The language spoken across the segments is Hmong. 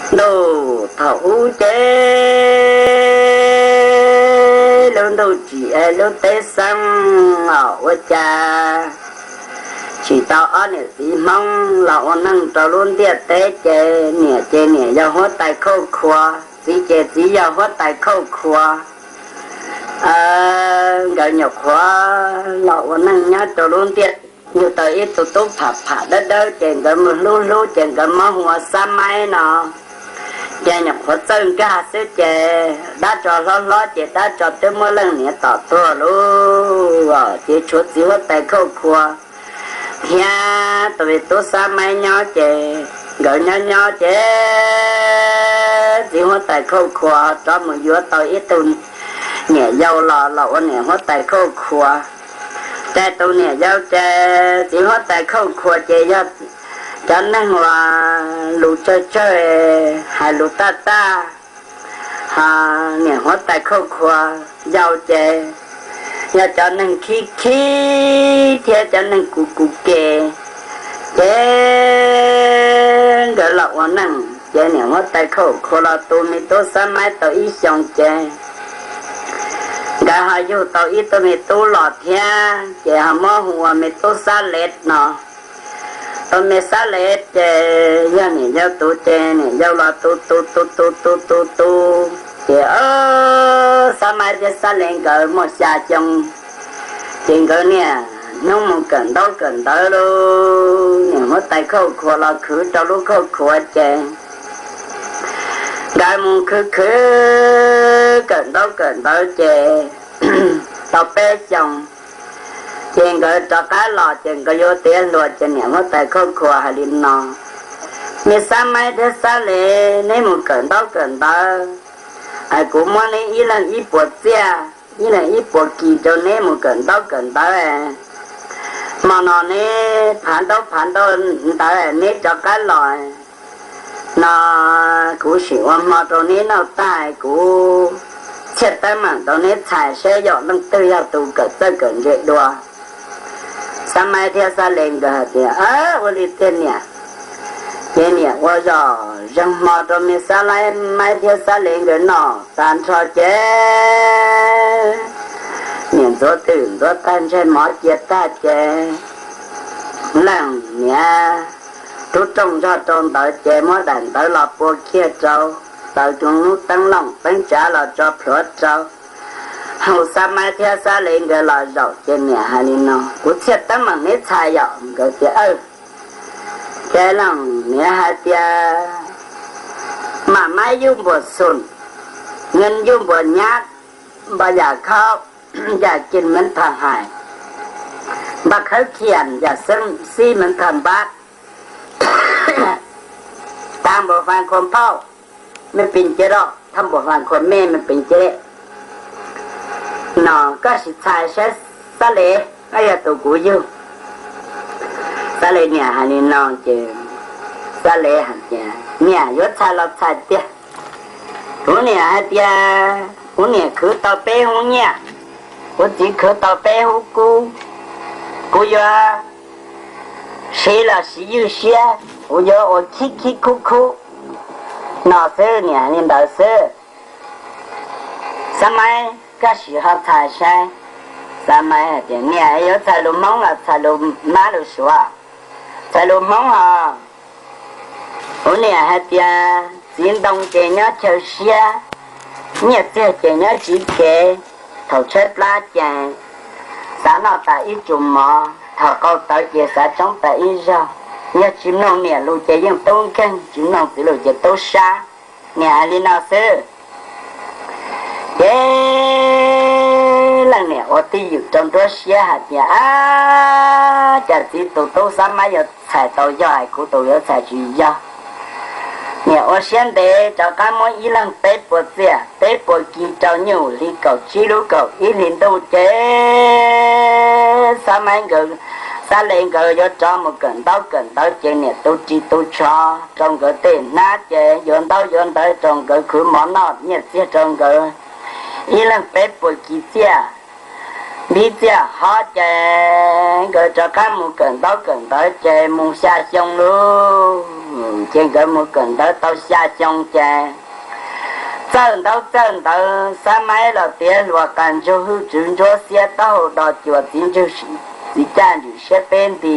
Ntuj thaum ub ces lub ntuj tsim es lub teb xeeb os, ua cas tsis tau ob niam txiv Hmoob los ua neej rau lub ntiaj teb, ces niam ces niam yog huab tais khauj khuav, txiv ces txiv yog huab tais khauj khuav. Nkawd nyuam qhuav los ua neej nyob rau lub ntiaj, yug tau ib tug tub pham pham dawb dawb, ces nkawd mus hlub hlub ces nkawd muab hu ua Xab Maib no. Ces nyuam qhuav txawj nkag xwb, ces dab tsov hlob hlob ces dab tsov twb muab leej niam tom tuag lauj. Ces tshuav txiv huab tais khauj khuav thiab tus me tub Xab Maib nyob, ces nkawd nyob nyob ces txiv huab tais khauj khuav rov mus yuav tau ib tug niam yau los los ua niam huab tais khauj khuav. Ces tus niam yau ces txiv huab tais khauj khuav ces yog cov neeg uas lus tsawg tsawg, hais lus taj taj, ho niam huab tais khauj khuav yau ces yog cov neeg khib khib thiab cov neeg kuv kuv ke. Ces nkawd los ua neej ces niam huab tais khauj khuav los tu me tub Xab Maib tau ib xyoos ces nkawd ho yug tau ib tug me tub los thiab, ces ho muab hu ua me tub Xab Lev no. Tus me Xab Lev ces yog niam yau tus, ces niam yau los tu tu tu tu tu tu tu, ces Xab Maib thiab Xab Lev nkawd muaj xya xyoo. Ces nkawd niaj hnub mus kawm ntaub kawm ntawv lauj, niam huab tais khauj khuav los khwv rau lub khauj khuav ces nkawd mus khwv khwv kawm ntaub kawm ntawv ces tau peb xyoos, ces nkawd rov qab los ces nkawd yuav tiav hluas ces niam huab tais khauj khuav hais li no: Me Xab Maib thiab Xab Lev, neb mus kawm ntaub kawm ntawv, kuv muab neb ib leeg ib puas txiaj, ib leeg ib puas kis rau neb mus kawm ntaub kawm ntawv. Hmo no neb phav ntaub phav ntawv neb rov qab los no, kuv sim ua hmo rau neb noj tag, kuv txhiaj teeb meem rau neb txhais saib yog leej twg yog tus kawm txawj kawm ntse dua. Xab Maib thiab Xab Lev nkawd hais tias, Ua li tiag niam. Ces niam ua zoj zeeg hmo rau me Xab Maib thiab Xab Lev nkawd noj tag nrho ces niam ntxuav twm ntxuav tag ntsej mov cia tag ces leej niam rub rooj zog rau ntawd ces muab daim ntawv los pua kiag rau, taws tus lub teeb looj teeb tsav los tso plhuav rau, hu Xab Maib thiab Xab Lev nkawd los zaum ces niam hais li no, Kuv txhiaj teeb meem neb txhais yom? Nkawd tias, Aw. Ces leej niam hais tias, Mam maib yub npuas xum, nws yub npuas nyab, npa yam khaub, yam kis mev tham hais, npa khawb khiam, yam xib mev tham npab, tag npuas fas khuas phauj, me pes ces rau, thaj npuas fas khuas me, me pes ces no, koj sim txhais saib Xab Lev, koj yog tus kuv yug. Xab Lev niam hais li no ces Xab Lev hais tias, Niam yuav txhais los txhais tiag. Kuv niam hais tias kuv niam khwv tau peb hub nyiaj, kuv txiv khwv tau peb hub kub, kuv yuav siv los siv ywj siab, kuv yuav ua khib khib khub khub no xwb, niam hais li ntawd xwb. Xab Maib, koj sim ho txhais saib. Xab Maib hais tias, Niam, yuav txhais lus Hmoob los txhais lus mab lus suav? Txhais lus Hmoob hos. Kuv niam hais tias txiv ntoo ces nyob chaw siab, nyiaj txiag ces nyob tsiv kev. Thaum tshaib plab ces xav noj tas ib tsu mov, thaum qau tawv ces xav tsoob tas ib zaug. Yog tsis mloog niam lus ces yeej tub nkeeg, tsis mloog txiv lus ces tub sab. Niam hais li no xwb. Ces leej niam ua twj ywm rau nruab siab hais tias, Ab, cas txiv tus tub Xab Maib yuav txhais tau yog es kuv tus yuav txhais tsis yog? Niam ua siab ntev rov qab muab ib leeg peb puas txiaj, peb puas kis rau, nyuj hli kaum tsib lub kaum ib hlis ntuj ces Xab Maib nkawd, Xab Lev nkawd yuav rov mus kawm ntaub kawm ntawv ces niam tu ris tu tsho rau nkawd tej hnab ces yuav ntaub yuav ntawv rau nkawd, khwv mov noj nyiaj txiag rau nkawd ib leeg peb puas kis txiaj. Npib txiaj hov ces nkawd rov qab mus kawm ntaub kawm ntawv ces mus xya xyoo lauj. Ces nkawd mus kawm ntawv tau xya xyoo ces txawj ntaub txawj ntawv, Xab Maib los tiav hluas qas ntsug hwj tswv ntsuab xiab taub hau do cuas txiv ntswg txiv caj ntswm siab peb nti.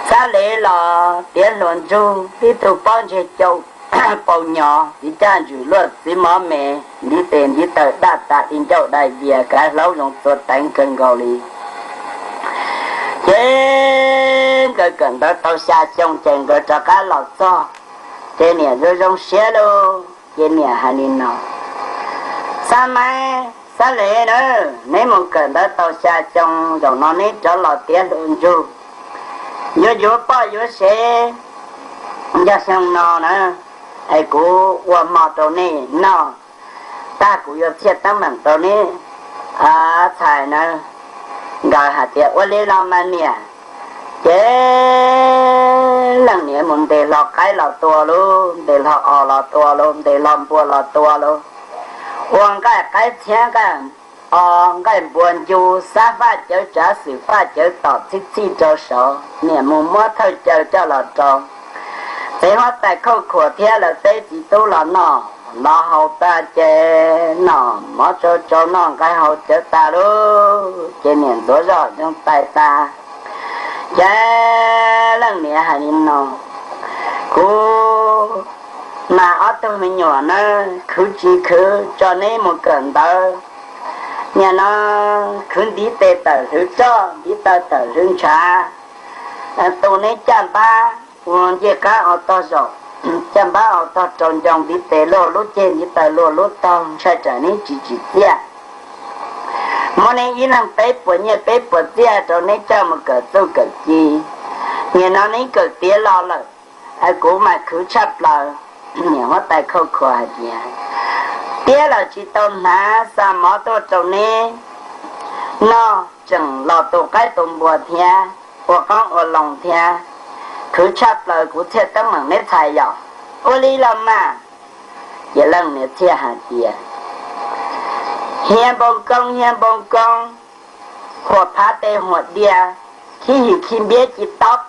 Xab Lev los tiav hluas ntsug tib tug pob ntseg cau pau nyov txiv caj ntswm luaj txiv mov me ntiv tes ntiv taw daj tas di ncauj dai dias kav hlaub zoo txua teev kawg nkaus li. Ces nkawd kawm ntawv tau xya xyoo ces nkawd rov qab los txog, ces niam zoo zoo siab lauj. Ces niam hais li no, Xab Maib, Xab Lev na, neb mus kawm ntawv tau xya xyoo, zaum no neb rov los tiav hluas ntsug, yuav yuav poj yuav sev, yog xyoo no na, es kuv ua hmo rau nej noj, tag kuv yuav txhiaj teeb meem rau neb txhais na. Nkawd hais tias ua li los mas niam. Ces leej niam mus ntes hlo qaib los tua lauj, ntes hlo os los tua lauj, ntes hlo npua los tua lauj, ua nqaij qaib txhiab nqaij os nqaij npua ncu, xab faj cawv tsav xwm faj cawv tom txhij txhij rau saud, niam mus muab thawj caw coj los rau txiv huab tais Khauj Khuam thiab lawv peb txiv tub los noj los haus tas ces noj mov tsau tsau noj nqaij haus cawv tas lauj, ces niam ntxuav zoj zoo tais tas. Ces leej niam hais li no, kuv mas ob tug me nyuam na, khwv tsis khwv tso neb mus kawm ntawv, nim no khwv ntiv tes tawm hlwv roj, ntiv taw tawm hlwv ntshav, tu neb caj npab ua ncej qab o tog zaum, caj npab o tog rau ncoo, ntiv tes luaj lub ceg, ntiv taw luaj lub taug, ntshai tsam neb tsis tsim txiaj. Muab neb ib leeg peb puas nyiaj peb puas txiaj rau neb coj mus kawm txuj kawm ci. Nim no neb kawm tiav los lawm, kuv mas khwv tshaj plaws. Niam huab tais Khauj Khuam hais tias, tiab los tsis tau hnav, xa mov tuaj rau neb noj, tseem los tu qaib tu npua thiab, ua qoob ua loo thiab, khwv tshaj plaws, kuv txhiaj teeb meem neb txhais yom. Ua li los mas. Ces leej niam thiaj hais tias, hiab npoo koob hiab npoo koob, huam phav tes huam dias, khib him khib npiab ci taub.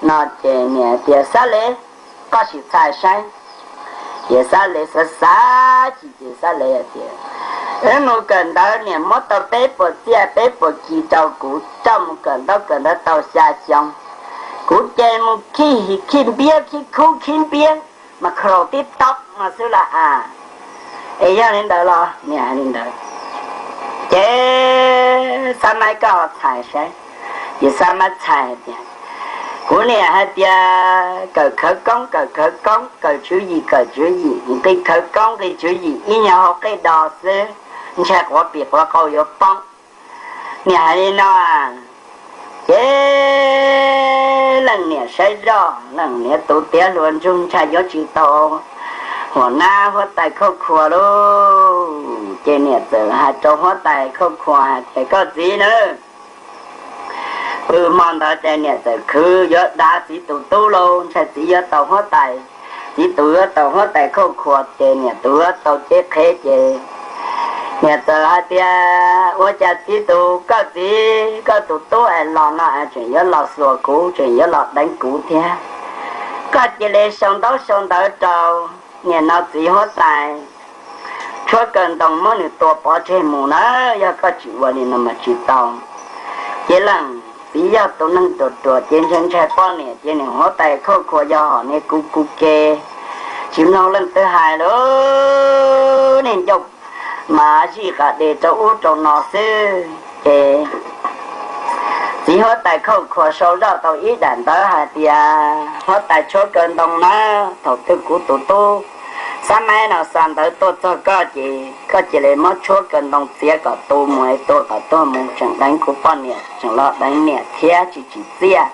No ces niam tias, Xab Lev, koj sim txhais saib. Ces Xab Lev xav xav chim ces Xab Lev hais tias, wb mus kawm ntawv niam muab tau peb puas txiaj peb puas kis rau kuv coj mus kawm ntaub kawm ntawv tau xya xyoo, kuv ces mus khib him khib npiab khib khub khib npiab mas khraus tib taub no xwb las as. Es yog li ntawd los niam hais li ntawd, ces Xab Maib koj ho txhais saib. Ces Xab Maib txhais hais tias, kuv niam hais tias kawm khawv koob kawm khawv koob, kawm tswv yim kawm tswv yim, nqi khawv koob nqi tswv yim, ib nyuag hau qej do xwb, ntshai quav pim quav qau yuav poob. Niam hais li no, ces leej niam saib zoj, leej niam tus tiav hluas ntsug ntshai yuav tsis tau huam nab huab tais Khauj Khuam lauj. Ces niam txawm hais rau huab tais Khauj Khuam hais tias, koj txiv na, pw hmo ntawd ces niam txawm khwv yuav dav txiv tus tub lauj, ntshai txiv yuav tau huab tais, txiv tus yuav tau huab tais Khauj Khuam ces niam tus yuav tau cev qhev ces niam txawm hais tias, ua cas txiv tus, koj txiv koj tus tub es los no es tseem yuav los xuas kuv, tseem yuav los deev kuv thiab. Koj cia li sau ntaub sau ntawv rau nim no txiv huab tais tshuab kaw ntoo muab nws tua pov tseg mus na, yog koj tsis ua li no mas tsis tau. Ces leej txiv yog tus neeg ruam ruam ces ntshai ntshai poj niam ces niam huab tais Khauj Khuam yog hom niag kuv kuv ke, tsis mloog leej twg hais lauj, niag ncauj mas zij qas des rau ub rau no xwb. Ces txiv huab tais Khauj Khuam sau zoj tau ib daim ntawv hais tias, huab tais tshuab kaw ntoo na, thaum twg kuv tus tub Xab Maib no xa ntawv tuaj txog koj ces koj cia li muab tshuab kaw ntoo txiav kom tu mus es tua kom tuag mus, tseem deev kuv poj niam, tseem los deev niam thiab tsis tsim txiaj.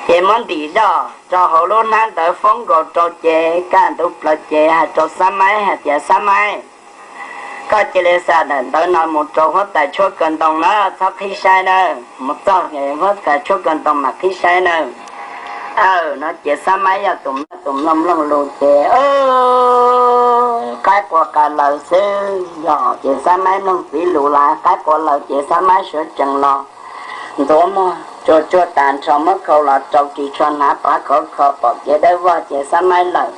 Ces muab ntim zoj rau hauv lub hnab ntawv foob nkaus rau ces kaj ntug plaws ces hais rau Xab Maib hais tias, Xab Maib, koj cia li xa daim ntawv no mus rau huab tais tshuab kaw ntoo na, txhob qhib saib na, mus txog huab tais tshuab kaw ntoo mas qhib saib na. Aw, no ces Xab Maib yog tus mloog mloog lus ces qaib qua qas laws xwb, yog ces Xab Maib mloog txiv lus lawm qaib qua laws ces Xab Maib sawv tsees los ntxuav muag tsuag tsuag tas nrho muab khau los rau ris tsho hnav pov khov kho pom kev dawb vog ces Xab Maib lawm.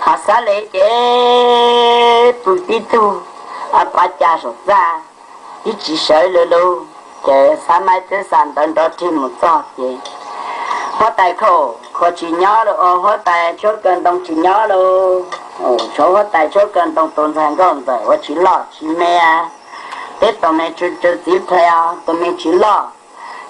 Ho Xab Lev ces pw tib tug pov cag saum txaj, tib tsis sawv lug lug. Ces Xab Maib twb xa ntawv nrov rhij mus txog ces huab tais Khauj Khuav tsis nyob lawm, huab tais Tshuab Kaw Ntoo tsis nyob lawm. Tshuav huab tais Tshuab Kaw Ntoo tus ntxhais Nkauj Ntxawm uas tsis loj tsis me, teb tus me tsw tsw txiv plhe, tus me tsis loj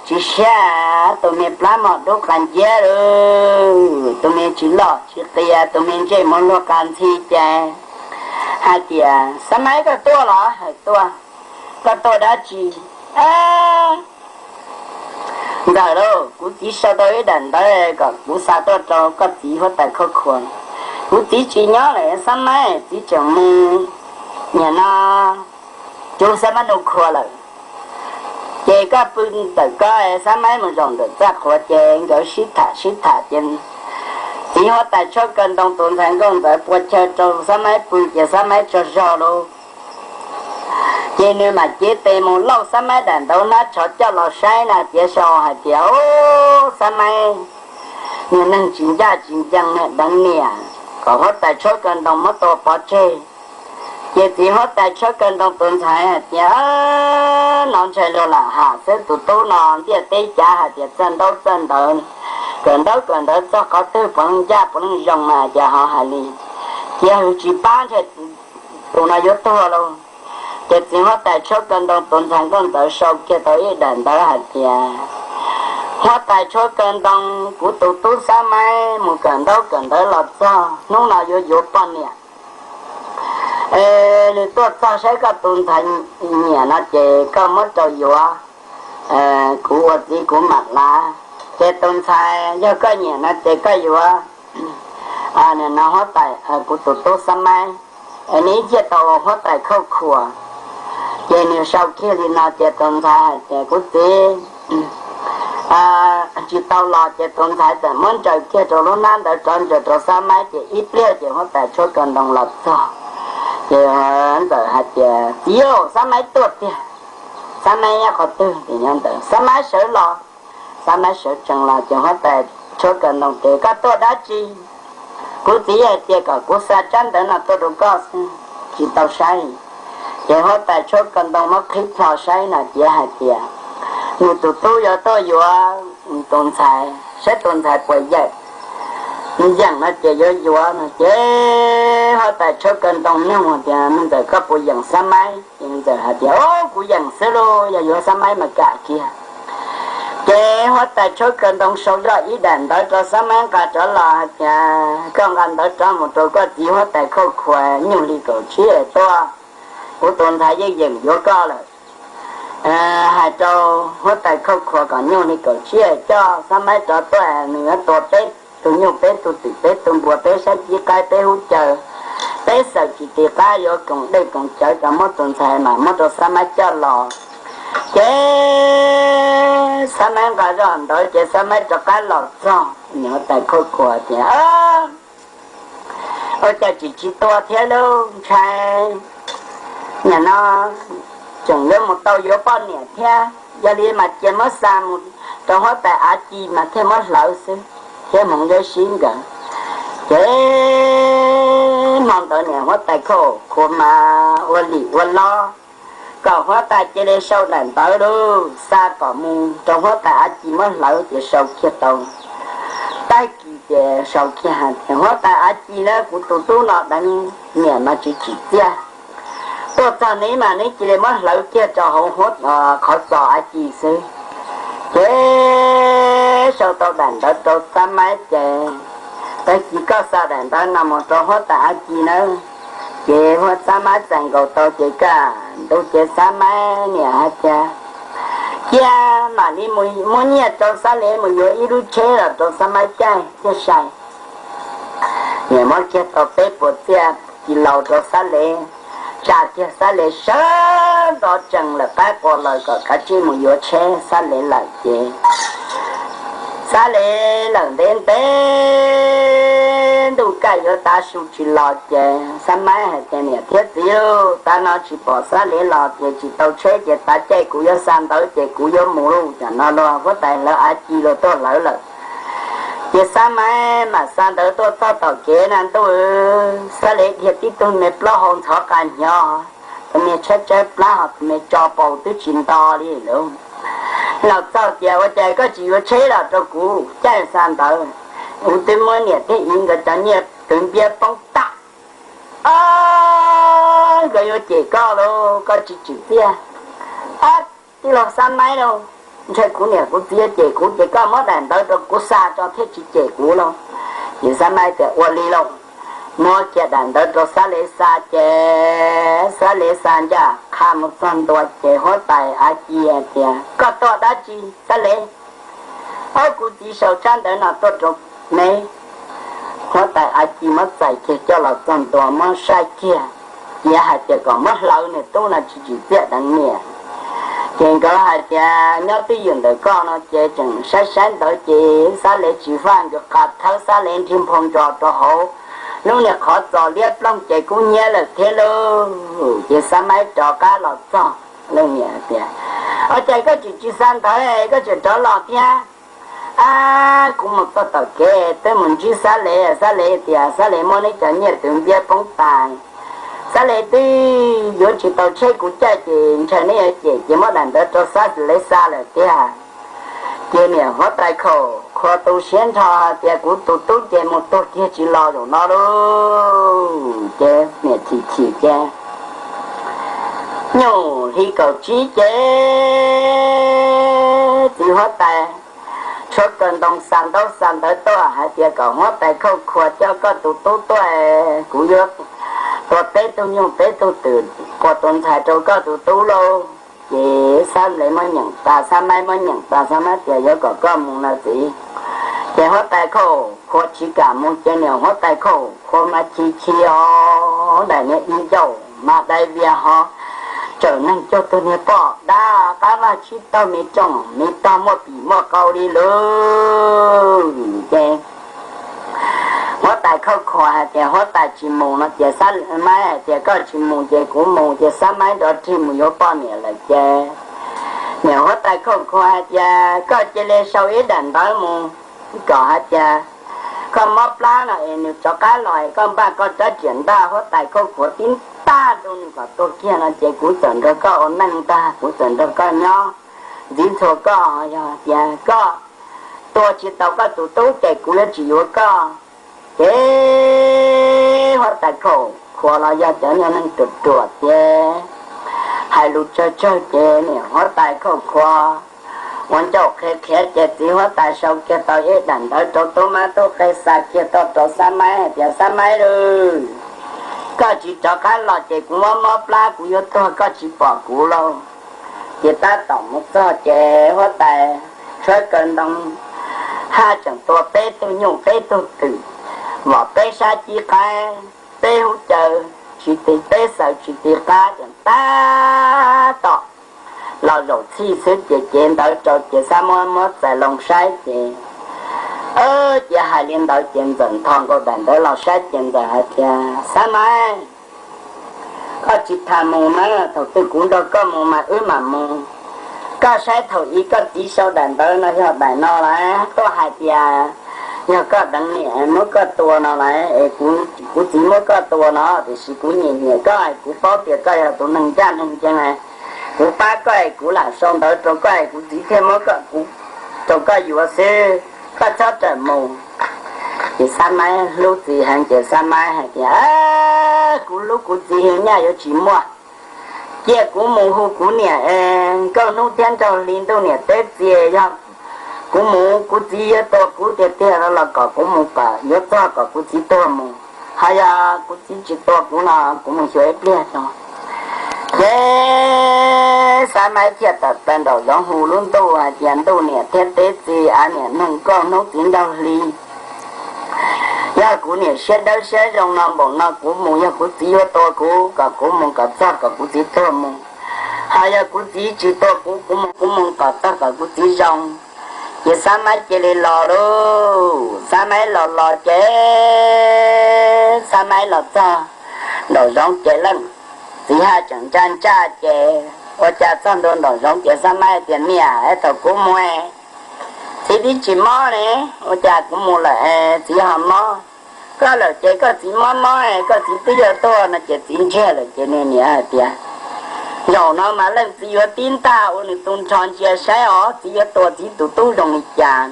tsis siab, tus me plab mog dub qas nciab lawm, tus me tsis loj tsis qia, tus me ntsej muag luag qas ntxhi ces hais tias, Xab Maib, koj tuaj los? Hais, tuaj. Koj tuaj dab tsi? Ntxawm lauj, kuv txiv sau tau ib daim ntawv kom kuv xa tuaj rau koj txiv huab tais Khauj Khuav. Kuv txiv tsis nyob lawm Xab Maib, txiv tseem mus, nim no, cuv Xab Maib Nuj Khua lawm. Ces koj pw ntawm koj, Xab Maib mus zaum ntawm txaj qhuav ces nkawd sib tham sib tham ces txiv huab tais Tshuab Kaw Ntoo tus ntxhais Nkauj Ntxawm pua chaw rau Xab Maib pw ces Xab Maib tsaug zog lauj. Ces nws mam cev tes mus lauj Xab Maib daim ntawv hnab tsho coj los saib na, tias sau hais tias, Ub, Xab Maib, niag neeg tsis ncaj tsis ncees niag deev niam, kom huab tais Tshuab Kaw Ntoo muab tua pov tseg. Ces txiv huab tais Tshuab Kaw Ntoo tus ntxhais hais tias, No ntshai luag lam ham xwb, tus tub no ntiaj teb cav hais tias txawj ntaub txawj ntawv, kawm ntaub kawm ntawv txog qhov twg puav leej ncaj puav leej zoo mas cas ho hais li, cia hwv tsis pab ntshai tus no yuav tuag lauj. Ces txiv huab tais Tshuab Kaw Ntoo tus ntxhais Nkauj Ntxawm sau kiag tau ib daim ntawv hais tias, Huab tais Tshuab Kaw Ntoo, kuv tus tub Xab Maib mus kawm ntaub kawm ntawv los txog hnub no yuav yuav poj niam. Nws tuaj txog saib koj tus ntxhais nyiam no ces koj muab rau yuav, kuv ua txiv kuv mam lav. Ces tus ntxhais yog koj nyiam no ces koj yuav, nim no huab tais, kuv tus tub Xab Maib, nws ib txhia tau huab tais Khauj Khuav. Ces nws sau kiag li no ces tus ntxhais hais tias, Kuv txiv, tsis tau los. Ces tus ntxhais txawm muab ntsaws kiag rau lub hnab ntawd rov ntsaws rau Xab Maib ces ib pliag ces huab tais Tshuab Kaw Ntoo los txog. Ces Ntxawm hais tias, Txiv, Xab Maib tuaj tiag. Xab Maib nyob qhov twg? Ces nyob ntawd. Xab Maib sawv los. Xab Maib sawv tsees los ces huab tais Tshuab Kaw Ntoo tias, Koj tuaj dab tsi? Kuv txiv hais tias kom kuv xa tsab ntawv no tuaj rau koj xwb, tsis tau saib. Ces huab tais Tshuab Kaw Ntoo muab qhib plho saib no ces hais tias, Nws tus tub yuav tuaj yuav tus ntxhais, saib tus ntxhais puas yeem. Yeem no ces yuav yuav no ces huab tais Tshuab Kaw Ntoo nug tias, Me Ntxawm, koj puas yeem Xab Maib? Ces Ntxawm hais tias, Au, kuv yeem xwb lauj, yog yuav Xab Maib mas kam kiag. Ces huab tais Tshuab Kaw Ntoo sau zoj ib daim ntawv rau Xab Maib nqa rov los hais tias, Koj nqa ntawv rov mus rau koj txiv huab tais Khauj Khuav nyuj hli kaum tsib es tuaj, kuv tus ntxhais yeej yeem yuav koj lawm. Hais rau huab tais Khauj Khuav kom nyuj hli kaum tsib es coj Xab Maib rov tuaj, nws yuav tua peb tug nyuj peb tug twm peb tug npua peb sab cib qaib peb hub caw, peb xawm tsis ti qab yuav koom dej koom cawv cov muab tus ntxhais mas muab rau Xab Maib coj los. Ces Xab Maib nqa zoj ntawd ces Xab Maib rov qab los txog, huab tais Khauj Khuav tias, Ua cas tsis tsis tua thiab lauj, ntshai nim no tseem yuav mus tau yuav poj niam thiab, yog li mas cia muab xa mus rau huab tais Av Ci mas thiaj muab hlawv xwb, thiab hmoov yuav sib nkawd. Ces hmo ntawd niam huab tais Khauj Khuav mas ua lim ua lob kom huab tais cia li sau daim ntawv lauj, xa kom mus rau huab tais Av Ci muab hlawv ces sau kiag tau. Tag kis ces sau kiag hais tias, Huab tais Av Ci na, kuv tus tub no deev niam mas tsis tsim txiaj. Tuaj txog neb mas neb cia li muab hlawv kiag rau hauv huab qhov txos Av Ci xwb. Ces sau tau daim ntawv rau Xab Maib ces, Tag kis koj xa daim ntawv no mus rau huab tais Av Ci nawb. Ces huab Xab Maib txais nkaus tau ces kaj ntug ces Xab Maib niam hais tias, Cia mam li mus muab nyiaj rau Xab Lev mus yuav ib lub tsheb los rau Xab Maib caij thiaj sai. Niam muab kiag tau peb puas txiaj ci laus rau Xab Lev, tsa kiag Xab Lev sawv ntxov tsees lawm qab qua lawm kom kav tsij mus yuav tsheb Xab Lev lawm ces Xab Lev lawm ntev ntev ntuj kaj yuav tav su tsis los ces Xab Maib hais tias, Niam thiab txiv, tav no tsis pom Xab Lev los ces tsis tau tsheb ces tav caij kuv yuav xa ntawv ces kuv yuav mus lauj. Tam no los huab tais lawv av ci los tuaj lawv lawm. Ces Xab Maib mam xa ntawv tuaj txog tom kev na ntuj, Xab Lev dhia tib tug me plaub hau ntxhov qa hnyo, tus me tshaib tshaib plab ho tus me tso paus twb tsis nto li lauj. Los txog tias, Ua cas koj tsis yuav tsheb los rau kuv caij xa ntawv? Kuv twb muab niam thiab txiv nkawd cov nyiaj twv npiab poob tag. Ab, nkawd yuav cem koj lauj, koj tsis tsim txiaj. Ab, tij laug Xab Maib lauj, ntshe kuv niam kuv txiv yuav cem kuv ces koj muab daim ntawv rau kuv xa tso thiaj tsis cem kuv lauj. Ces Xab Maib tias, Ua li lauj. Muab kiag daim ntawv rau Xab Lev xa ces Xab Lev xa ncaj qha mus txog ntua ces huab tais av ci hais tias, Koj tuaj dab tsi Xab Lev? Ob, kuv txiv sau tsab ntawv no tuaj rau me. Huab tais av ci muab txais kiag coj los txog ntua muab saib kiag, cia hais tias kom muab hlawv nws tub no tsis tsim txiaj deev niam. Ces nkawd hais tias, Nyob twj ywm ntawm koj no ces tseem saib saib ntawv ces Xab Lev tsis faj nkawd qa thawb Xab Lev nrig nphau ntsos rau hauv lub niag qhov txos liab ploog ces kub hnyiab lawm thiab lauj. Ces Xab Maib rov qab los txog, leej niam tias, Ua cas koj tsis tsis xa ntawv koj tseem rov los thiab? Ab, kuv mus txog tom kev twb mus ntsib Xab Lev, Xab Lev tias Xab Lev muab neb cov nyiaj twv npiab poob tas. Xab Lev twb yuav tsis tau tsheb kuv caij ces ntshe neb yuav cem ces muab daim ntawv rau Xab Lev xa lawm tiag. Ces niam huab tais khaum khuav tu siab nrho hais tias, Kuv tus tub ces mus tuag kiag tsis los zaum no lauj. Ces niam chim chim ces nyuj hli kaum tsib ces txiv huab tais tshuab kaw ntoo xa ntaub xa ntawv tuaj hais tias kom huab tais khauj khuas coj koj tus tub tuaj, kuv yuav tua peb tug nyuj peb tug twm quas tus ntxhais rau koj tus tub lauj. Ces Xab Lev muab nyeem tas, Xab Maib muab nyeem tas, Xab Maib tias, Yuav kom koj mus na txiv. Ces huab tais khauj khuas tsis kam mus ces niam huab tais khauj khuas mas chim chim os, daim niag ib ncauj mas dai vias ho tsawm neeg cuag tus niag poj dab qab vaj tsib taug me rooj me tog muaj pim muaj qau li lauj. Ces huab tais khauj khuas hais tias, Huab tais tsis mus no ces Xab Maib hais tias, Koj tsis mus ces kuv mus. Ces Xab Maib nrov rig mus yuav poj niam lawm ces niam huab tais khauj khuas hais tias, Koj cia li sau ib daim ntawv mus kom hais tias koj mob plab no es nws rov qab los es koj npaj koj rab riam ntaj. Huab tais khauj khuas tib ntaj rau nws kom tuag kiag no ces kuv txawm nrog koj ua neej ntag, kuv txawm nrog koj nyob ntxiv ntxhua koj. Yog tias koj tua tsis tau koj tus tub ces kuv yuav tsis yuav koj. Ces huab tais khauj khuas los yog cov niag neeg ruam ruam ces hais lus tsawg tsawg ces niam huab tais khauj khuas ua ncauj qhiav qhiav ces txiv huab tais sau kiag tau ib daim ntawv rau tub mab tub qhe xa kiag tuaj rau Xab Maib hais tias, Xab Maib lauj, koj tsis rov qab los ces kuv mob mob plab kuv yuav tuag koj tsis pom kuv lauj. Ces tab tom mus txog ces huab tais tshuab kaw ntoo haj tseem tua peb tug nyuj peb tug twm, vom peb sab cib qaib, peb hub caw tsis ti, peb xaws tsis ti qab ces tab tom los zaum txhij xwb ces cev ntawv rau ces Xab Maib muab txais loo saib ces, ces hais li ntawd ces Ntxawm nthos nkaus daim ntawv los saib ces Ntxawm hais tias, Xab Maib, koj tsis tas mus na, thaum twg kuv nrog koj mus mas wb mam mus. Koj saib thaum ub koj txiv sau daim ntawv no yog daim no lawm, tuaj hais tias yog koj deev niam muab koj tua no lawm es kuv txiv muab koj tua no, tiam sis kuv nyiam nyiam koj, kuv paub tias koj yog tus neeg ncaj neeg ncees, kuv pab koj es kuv lam sau ntawv rau koj es kuv txiv thiaj muab koj, kuv, rau koj yuav xwb, koj txhob rawm mus. Ces Xab Maib hlub txiv heev ces Xab Maib hais tias, Kuv hlub kuv txiv heev nyaj yuav tsis muaj. Cia kuv mus hu kuv niam es nkauj hnub thiab nraug hli ntuj niam teb txias, yog kuv mus kuv txiv yuav tua kuv tiag tiag los kom kuv mus kom yuav txog kom kuv txiv tuag mus. Ho yog kuv txiv tsis tua kuv no kuv mus xyuas ib pliag tso. Ces Xab Maib thiaj tawm plaws nraum zoov hu lub ntuj hais tias, Ntuj niam thiab teb txias, av niam nug nkauj hnub txiv nraug hli, yog kuv niam siab dawb siab zoo no npaum no kuv mus, yog kuv txiv yuav tua kuv kom kuv mus kom txog kom kuv txiv tuag mus. Ho yog kuv txiv tsis tua kuv, kuv mus, kuv mus kom txog kom kuv txiv zoo. Ces Xab Maib cia li los lauj. Xab Maib los los ces Xab Maib los txog nraum zoov ces leej txiv haj tseem ntsaj ntsaj ces ua cas txog ntua nraum zoov ces Xab Maib tias, Niam, thaum kuv mus, txiv twb tsis mob ne, ua cas kuv mus lawm txiv ho mob? Koj lawm ces koj txiv mob mob, koj txiv twb yuav tuag no ces txiv ntsiag lawm. Ces nws niam hais tias, Zaum no mas leej txiv yuav tib ntag, ua nws tu nrho ntsia saib os, txiv yuav tua txiv tus tub zoo li cas.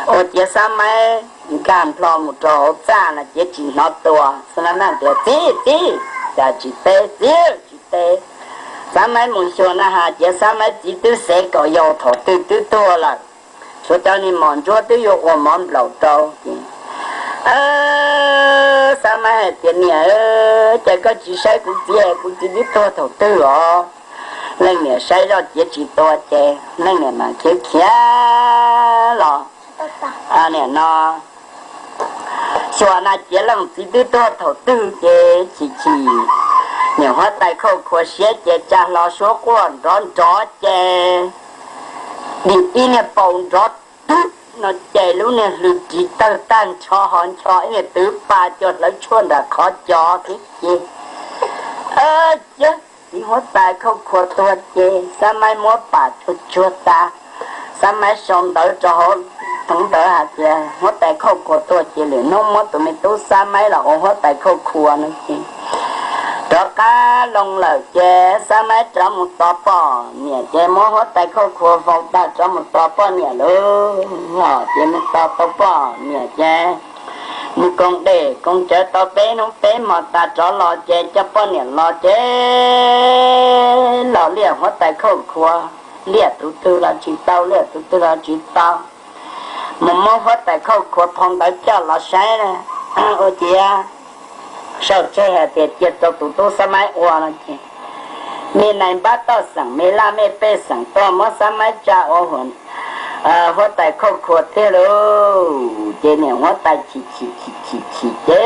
Ua ciav Xab Maib nkag nplho mus rau hauv txaj no ces tsis hnov tua. Xab Maib tias, Txiv, txiv, cas tsis teb, txiv tsis teb. Xab Maib mus xyuas na has ciav Xab Maib txiv twb xev kaum yau thaum twg twb tuag lawm, tshuav cov niag mos ntsuab twb yuav ua mov nplaum rau. Ces Xab Maib hais tias, Niam, cas koj tsis saib kuv txiv, kuv txiv twb tuag thaum twg os? Leej niam saib zoj ciav tsis tua ces leej niam mas khiav khiav los, niam no xyuas na ciav leej txiv twb tuag thaum twg ces chim chim, niam huab tais khauj khuav siab ces tsa hlo suab quaj nrov nrov ces dim ib niag paus nrov twb no ces lub niag hlws ris tawg tag nrho ho ncho ib niag twv pa cuag hlawv tshuaj ntawm qhov cos thiab ces, Cia, txiv huab tais khauj khuav tuag ces Xab Maib muab pam tsuag tsuag tas, Xab Maib sau ntawv rau hauv theev ntawv hais tias, Huab tais khauj khuav tuag ces lwm hnub muab tus me tub Xab Maib los ua huab tais khauj khuav no ces rov qab loo lawm ces Xab Maib rov mus tos poj niam ces muab huab tais khauj khuav faus tag rov mus tos poj niam lawm. Ces mus tos tau poj niam ces mus koom dej koom cawv tau peb hnub peb hmo tas rov los ces coj poj niam los ces los liaj huab tais khauj khuav, liaj tus twg los tsis tau, liaj tus twg los tsis tau. Mus muab huab tais khauj khuav phau ntawv coj los saib, ua ciav sau tseg hais tias cia rau tus tub Xab Maib ua no ces me nais npab toj xeem, me laj mej pej xeem tuaj muab Xab Maib tsa ua huab tais khauj khuav tiag lauj. Ces niam huab tais chim chim chim chim chim ces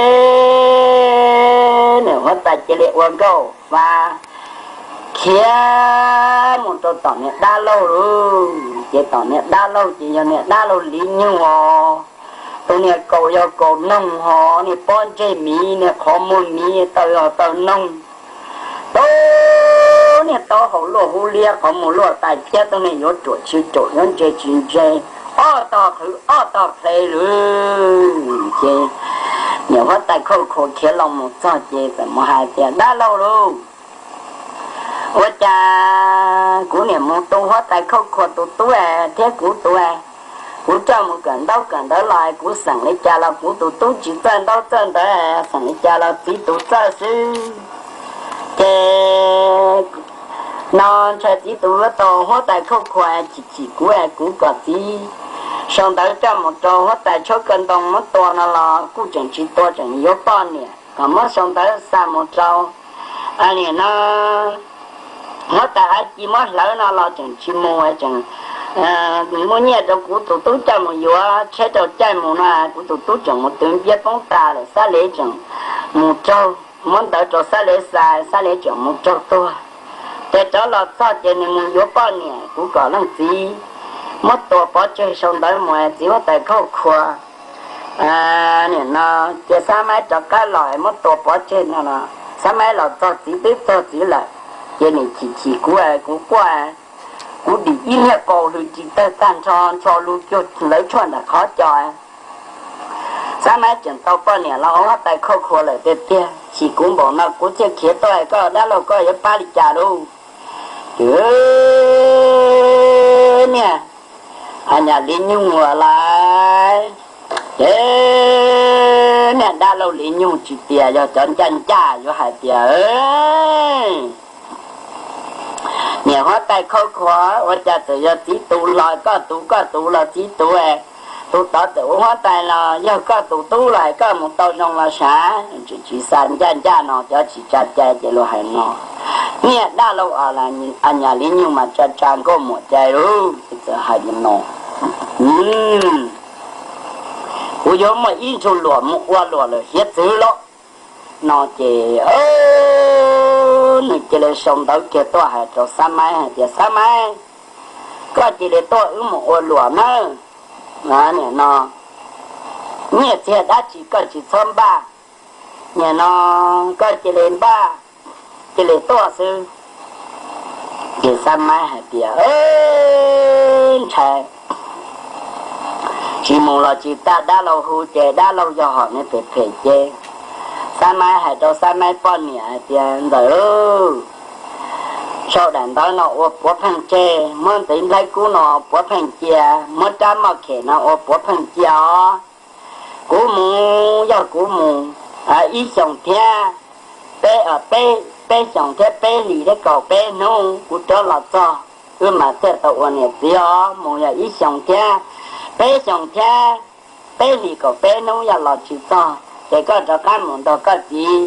niam huab tais cia li ua nkauj fa khiav mus rau tom niag dab laug lauj. Ces tom niag dab laug ces yog niag dab laug Liv Nyug os. Tus niag kaus yog kaus noog ho niag pob ntseg miv, niag qhov muag miv, taw yog taw noog. Tus niag taub hau luaj hub liab, qhov muag luaj tais phiab, tus niag yuav ruam tsis ruam, yuav ntse tsis ntse, ob tog qhwv ob tog ple lawm. Ces niam huab tais khauj khuav khiav los mus txog ces txawm mus hais tias, Dab laug lauj, ua cas kuv niam mus tu huab tais khauj khuav tus tub thiab kuv tus, kuv coj mus kawm ntaub kawm ntawv los kuv xeem li cas los kuv tus tub tsis txawj ntaub txawj ntawv, xeem li cas los txiv tus txawj xwb. Ces no ntshai txiv tus yuav tau huab tais khauj khuav chim chim kuv, kuv kom txiv sau ntawv coj mus rau huab tais Tshab Kaw Ntoo muab tua no los kuj tseem tsis tua, tseem yuav poj niam, kom muab sau ntawv xa mus rau, nim no huab tais Av Ci muab hlawv no los tseem tsis mus, tseem muaj nyiaj rau kuv tus tub coj mus yuav tsheb rau caij mus no, kuv tus tub tseem mus twv npiab poob tas lawm, Xab Lev tseem mus raug, muab ntawv rau Xab Lev xa, Xab Lev tseem mus raug tuag. Ces rov los txog ces nws mus yuav poj niam, kuv kom leej txiv muab tua pov tseg sau ntawv mus, txiv huab tais khauj khuav. Nim no ces Xab Maib rov qab los muab tua pov tseg no los Xab Maib los txog txiv twb tuag txiv lawm. Ces nws chim chim kuv, kuv quaj, kuv dim ib niag paus hlws ris tawg tag nrho, ncho lug cuag hlawv tshuaj ntawm qhov cos. Xab Maib tseem tau poj niam los ua huab tais khauj khuav lawm tiag tiag. Chim kuv npaum no kuv thiaj khiav tuaj, koj dab laug koj yuav pab li cas lauj? Ces niag nyab Liv Nyug lawm, ces niag dab laug Liv Nyug tsis tias yog cov ncaj ncaj yuav hais tias, niam huab tais khauj khuav, ua cas txawm yog txiv tus los koj tus, koj tus los txiv tus, tus tod txawm ua huab tais los yog koj tus tub los koj mus tau zoo los sav. Tsis xa ncaj ncaj no, cov tsis tsa cai ces luag hais no. Niag dab laug nyab Liv Nyug mas tsa tsa nkauj muam cai lauj, txawm hais li no. Kuv yuav muaj ib ntsug luam mus ua luam lawm hiav txwv lauj no ces nws cia li sau ntawv kiag tuaj hais rau Xab Maib hais tias, Xab Maib, koj cia li tuaj wb mus ua luam nawb. Nim no nyiaj txiag dab tsi koj tsis txhob npaj, Nim no koj cia li npaj, cia li tuaj xwb. Ces Xab Maib hais tias, Ntshai tsis mus los tsis tau, dab laug hu ces dab laug yog hom nws phem phem ces. Xab Maib hais rau Xab Maib poj niam hais tias, Ntxawm, sau daim ntawv no ua puav pheej tseg, muab ntxiv nplhaib kub no puav pheej cia, muab rab moj khem no ua puav pheej cia os. Kuv mus, yog kuv mus ib xyoos thiab peb, peb xyoos thiab peb hlis thiab kaum peb hnub kuv rov los txog, wb mam thiaj tau ua niam txiv os. Mus yog ib xyoos thiab peb xyoos thiab peb hlis kaum peb hnub yog los tsis txog ces koj rov qab mus nrog koj txiv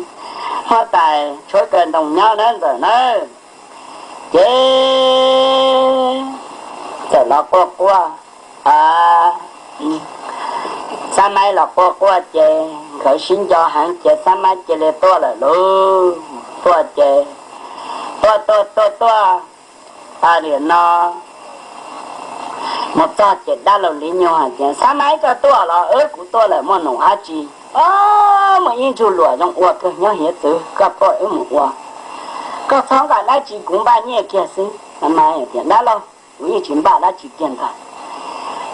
huab tais tshuab kaw ntoo nyob nawb Ntxawm nawb. Ces txawm los quaj quaj, Xab Maib los quaj quaj ces nkawd sib nco heev ces Xab Maib cia li tuaj lawm lauj. Tuaj ces tuaj tuaj tuaj tuaj, nim no mus txog ces dab laug Liv Nyug hais tias, Xab Maib, koj tuaj los? Wb, kuv tuaj lawm, muaj num dab tsi? Muaj ib ntsug luam zoo ua kawg nyob hiav txwv, koj pab wb mus ua. Koj txhob nqa dab tsi, kuv npaj nyiaj kiag xwb. Xab Maib tias, Dab laug, kuv yeej tsis npaj dab tsi kiag ntag.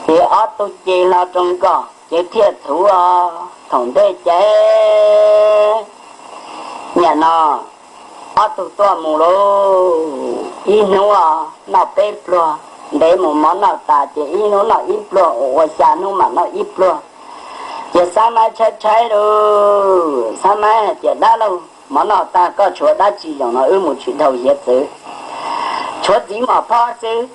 Ces ob tug ces hlo rau nkoj ces thiaj txhuv os. Thaum ntej ces nim no ob tug tuaj mus lauj, ib hnub noj peb pluag, ntev mus mov noj tas ces ib hnub noj ib pluag, ua ua xya hnub mam noj ib pluag. Ces Xab Maib tshaib tshaib lauj, Xab Maib hais tias, Dab laug, mov noj tag koj tshuav dab tsi zaum no wb mus tsis dhau hiav txwv, tshuav txiv mos phob xwb,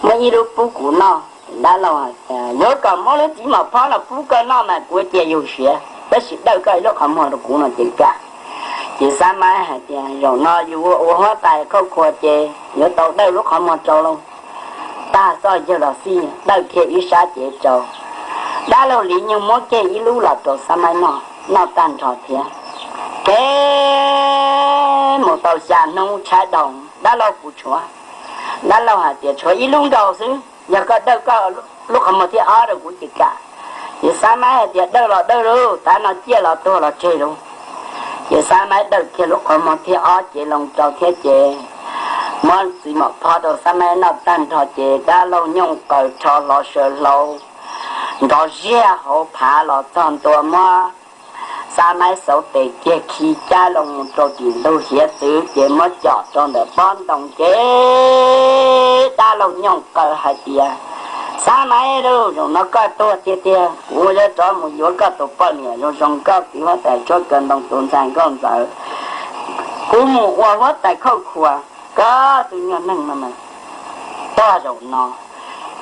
muab ib lub pub kuv noj. Dab laug, Yuav kom muab lub txiv mos phob no pub koj noj mas kuv cia yus siav, tab sis dawj koj ib lub qhov muag rau kuv no ces kam. Ces Xab Maib hais tias, Zaum no yus ua huab tais khauj khuav ces yuav tau dawj lub qhov muag rau lauj. Tag txoj yawg los xij, dawj kiag ib sab cev rau. Dab laug Liv Nyug muab kiag ib lub los rau Xab Maib noj, noj tag nrho thiab. Ces mus tau xya hnub tshaib dhau, Dab laug, kuv tshuav. Dab laug hais tias, Tshuav ib lub nkaus xwb, yog koj dawj koj lub qhov muag thib ob rau kuv ces kam. Ces Xab Maib hais tias, Dawj los dawj lauj, tav no ciaj los tuag los tseg lauj. Ces Xab Maib dawj kiag lub qhov muag thib ob cev loo rau thiab ces muab txiv mos phob rau Xab Maib noj tag nrho ces dab laug Nyooj Qaws rho hlo saw hlau nrov ziaj hauv phav los txog ntua, muab Xab Maib xauv tes kiag khi cab loo mus rau tim ntug hiav txwv ces muab com rau ntawm pob ntoo ces dab laug Nyooj Qaws hais tias, Xab Maib lauj, zaum no koj tuag tiag tiag, kuv yuav rov mus yuav koj tus poj niam zoo zoo, koj txiv huab tais tshuab kaw ntoo tus ntxhais nkauj Ntxawm, kuv mus ua huab tais khauj khuav, koj tus nyuag neeg no mas tuag zaum no.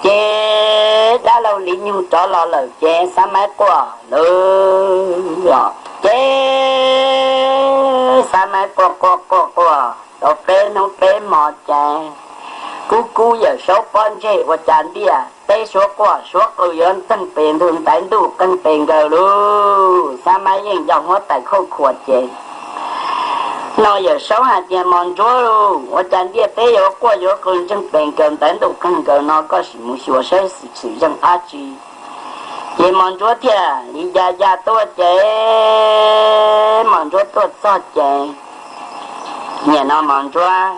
Ces dab laug Liv Nyug rov los lawm ces Xab Maib quaj lawm os. Ces Xab Maib quaj quaj quaj quaj tau peb hnub peb hmo ces kub kub Yawm Saub pob ntseg ua cas ntiaj teb suav quaj suav qw yuav ntxeeg pes ntug ntaiv ntuj qeeg pes nkaws lauj. Xab Maib yeej yog huab tais khauj khuav ces no Yawm Saub hais tias, Mos Ntsuab lauj, ua cas ntiaj teb yuav quaj yuav qw ntseeg pes nkaws ntaiv ntuj qeeg nkaws no, koj sim mus xyuas saib xwm yeej dab tsi. Ces Mos Ntsuab thiaj li ya ya tuaj ces Mos Ntsuab tuaj txog ces nim no Mos Ntsuab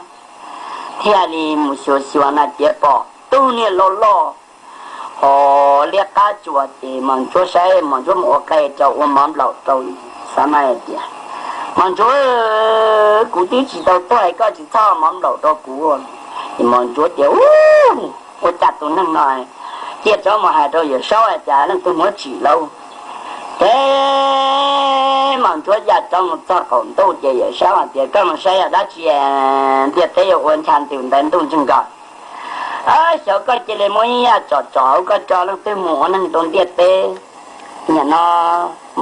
thiaj li mus xyuas xyuas na ces pom tug niag loj loj hos liab qab tsuas ces Mos Ntsuab saib Mos Ntsuab mus ua qe rau ua mov nplaum rau Xab Maib tias, Mos Ntsuab, kuv twb tsis tau tuag es koj tsis txhob mov nplaum rau kuv. Ces Mos Ntsuab tias, Ub, ua cas tus neeg no cia rov mus hais rau Yawm Saub hais tias leej twg muab tsim lauj. Ces Mos Ntsuab ya rov mus txog qaum ntuj ces Yawm Saub hais tias, Koj mus saib yog dab tsi ntiaj teb yuav ua ncha ntws ntaiv ntuj ntseeg nkaws. Xyov koj cia li muab ib yam tsom tsom hauv koj tso leej twg mus ua neeg rau ntiaj teb. Nim no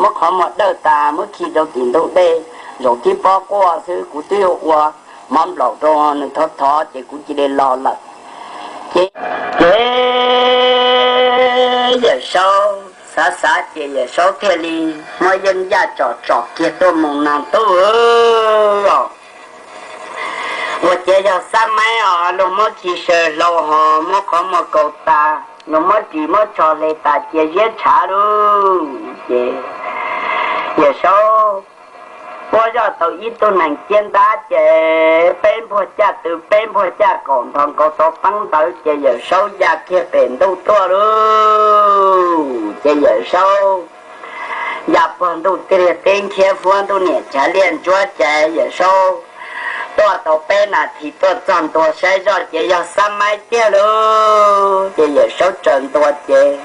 muab qhov muag dawj tas muab khi rau tim ntug dej, zaum thib pob quaj xwb, kuv twb yuav ua mov nplaum rau nws thov thov ces kuv cia li los lawm. Ces, ces Yawm Saub xav xav ces Yawm Saub thiaj li muab yeeb yaj tsom tsom kiag tuaj mus, Nas Tub, ua cas yog Xab Maib os, luag muab khi saw hlau hos muab qhov muag kaus tas, luag muab ris muab tsho hle tas cia ziab tshav lauj. Ces Yawm Saub Puab zoj tau ib tug neeg ciab ntab ces peb npuag caj tw peb npuag caj kaum nrog nkaus tau peeb ntawd ces Yawm Saub ya kiag pem ntuj tuaj lauj. Ces Yawm Saub ya puag ntuj tiag liag teb nkiab fuab ntuj niam cav liaj ntsuab ces Yawm Saub tuaj tau peb nas this tuaj txog ntua saib zoj ces yog Xab Maib tiag lauj. Ces Yawm Saub tsaws ntua ces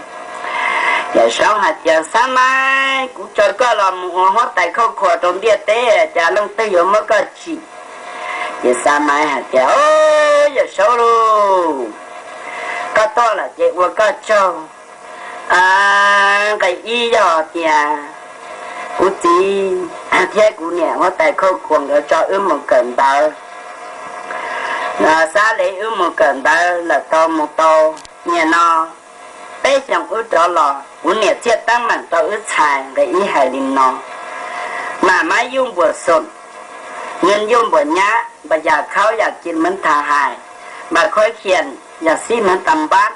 Yawm Saub hais tias, Xab Maib, kuv tsaws koj los mus ua huab tais khauj khuam rau ntiaj teb, cas leej twg yuav muab koj tsim? Ces Xab Maib hais tias, Au, Yawm Saub lauj, koj tuaj lawm ces ua koj tsaug. Nqe ib yog tias kuv txiv thiab kuv niam huab tais khauj khuam nkawd tso wb mus kawm ntawv, Xab Lev wb mus kawm ntawv lawm tau mus tau niaj no peb xyoos wb rov los, kuv niam txhiaj teeb meem rau wb txhais nqe ib hais li no. Mas mab yuj npuam xoom, nws yuj npuam nyab, npa yas khaub yas kis mv thas hais, npa khuab khias yas xib mv tas npab,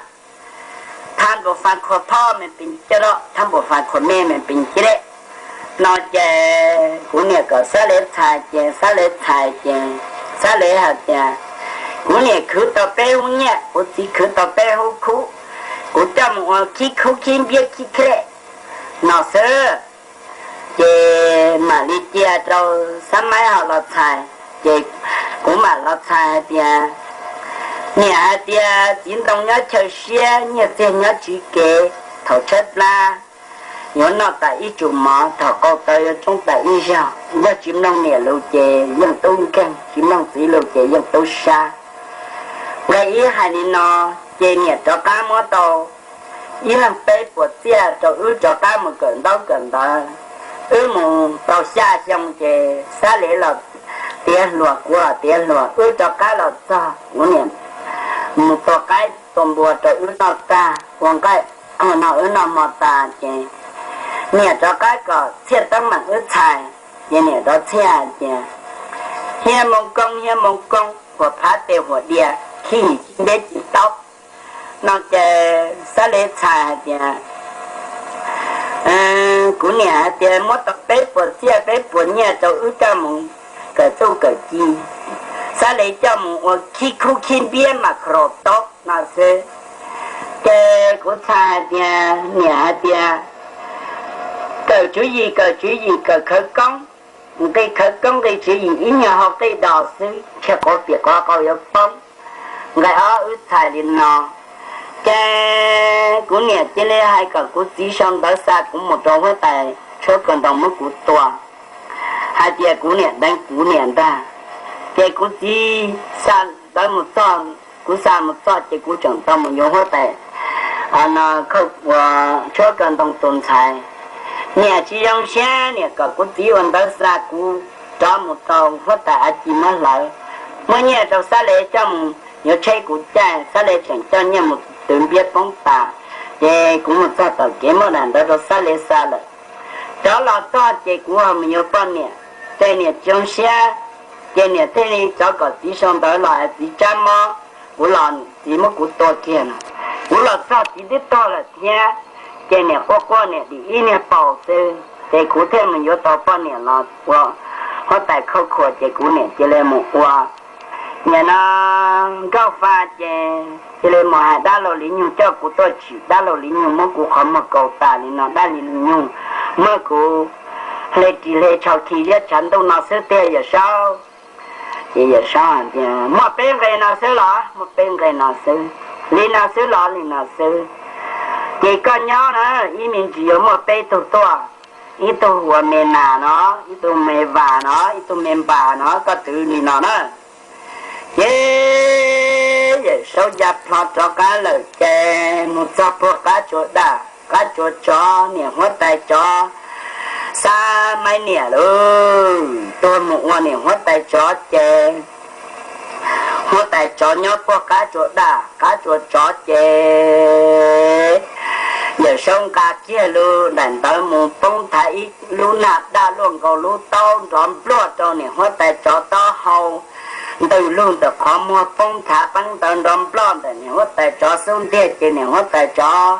thab npuas fas khuas phob me pes coj loj, thab npuas fas khuas me me pes coj lej. No ces kuv niam kom Xab Lev txhais ces Xab Lev txhais ces Xab Lev hais tias, kuv niam khwv tau peb hub nyiaj, kuv txiv khwv tau peb hub khub, kuv coj mus ua khib khub khib npiab khib khlej no xwb. Ces mam li cia rau Xab Maib ho los txhais, ces kuv mam los txhais hais tias, niam hais tias txiv ntoo nyob chaw siab, nyiaj txiag nyob tswv kev, thaum tshaib plab yuav noj tas ib tsum mov, thaum qaug taw yuav tsoob tas ib zaug, yog tsis mloog niam lus ces yeej tub nkeeg, tsis mloog txiv lus ces yeej tub sab. Nqe ib hais li no, ces niam rov qab muab tau ib leeg peb puas txiaj rau wb rov qab mus kawm ntaub kawm ntawv. Wb mus tau xya xyoo ces Xab Lev los tiav hluas, kuv los tiav hluas, wb rov qab los txog kuv niam mus tua qaib tua npua rau wb noj tag ua nqaij, no wb noj hmo tas ces niam rov qab kom txhiaj teeb meem wb txhais, ces niam rov txhiaj hais tias, hiab moo koob hiab moo koob, huam phav tes huam dias, khib him ci npeb ci taub. No ces Xab Lev txhais hais tias, kuv niam hais tias muab tau peb puas txiaj peb puas nyiaj rau wb coj mus kawm txuj kawm ci, Xab Lev coj mus ua khib khub khib npiab mas khaus taub no xwb. Ces kuv txhais hais tias niam hais tias kawm tswv yim kawm tswv yim kawm khawv koob, nqi khawv koob nqi tswv yim ib nyuag hau qij dos xwb, ntshe quav piam quav qau yuav poob. Nqe ob wb txhais li no, ces kuv niam cia li hais kom kuv txiv sau ntawv xa kuv mus rau huab tais tshuab kawg ntoo muab kuv tua, hais tias kuv niam deev kuv niam ntag. Ces kuv txiv xa ntawv mus txog, kuv xa mus txog ces kuv tseem tau mus yuav huab tais tshuab kawg ntoo tus ntxhais. Niam tsis zoo siab, niam kom kuv txiv ua ntawv xa kuv rov mus rau huab tais a ci muab hlawv, muab nyiaj rau Xab Lev coj mus yuav tsheb kuv caij, Xab Lev tseem coj nyiaj mus twv npiab poob tas. Ces kuv mus txog tom kev muab daim ntawv rau Xab Lev xa lawm. Rov los txog ces kuv ho mus yuav poj niam, ces niam tsis zoo siab, ces niam thiaj li rov kom txiv sau ntawv los hais txiv tsab mob, kuv los txiv muab kuv tua kiag no. Kuv los txog txiv twb tuag lawm thiab, ces niam quaj quaj niam dim ib niag paus xwb, ces kuv thiaj mus yuav tau poj niam los ua huab tais khauj khuam, ces kuv niam cia li mus ua, nim no nkauj fa, ces cia li mus hais dab laug Liv Nyug coj kuv tuaj tsim, dab laug Liv Nyug muab kuv qhov muag kaus tas li no, dab laug Liv Nyug muab kuv hle ris hle tsho khi ziab tshav ntuj no xwb tiag Yawm Saub. Ces Yawm Saub hais tias muaj peb nqe no xwb los? Muaj peb nqe no xwb. Li no xwb los? Li no xwb. Ces koj nyob na, ib me ntsis yuav muaj peb tug tuaj, ib tug hu ua Me Nas no, ib tug Me Vas no, ib tug Me Npas no, koj twv li no na. Ces Yawm Saub ya plho rov qab lawm ces mus txog puag qab tsua daj, qab tsua tsov, niam huab tais tsov, Xab Maib niam lauj, tuag mus ua niam huab tais tsov ces huab tais tsov nyob puag qab tsua daj, qab tsua tsov ces Yawm Saub nqa kiag lub daim ntawv mus poob thav ib lub nag daj luaj nkaus lub taub nrov npluag rau niam huab tais tsov taub hau, ntws lug ntawm qhov muag poob thav peeb ntawv nrov nploj ntawm niam huab tais tsov xub ntiag ces niam huab tais tsov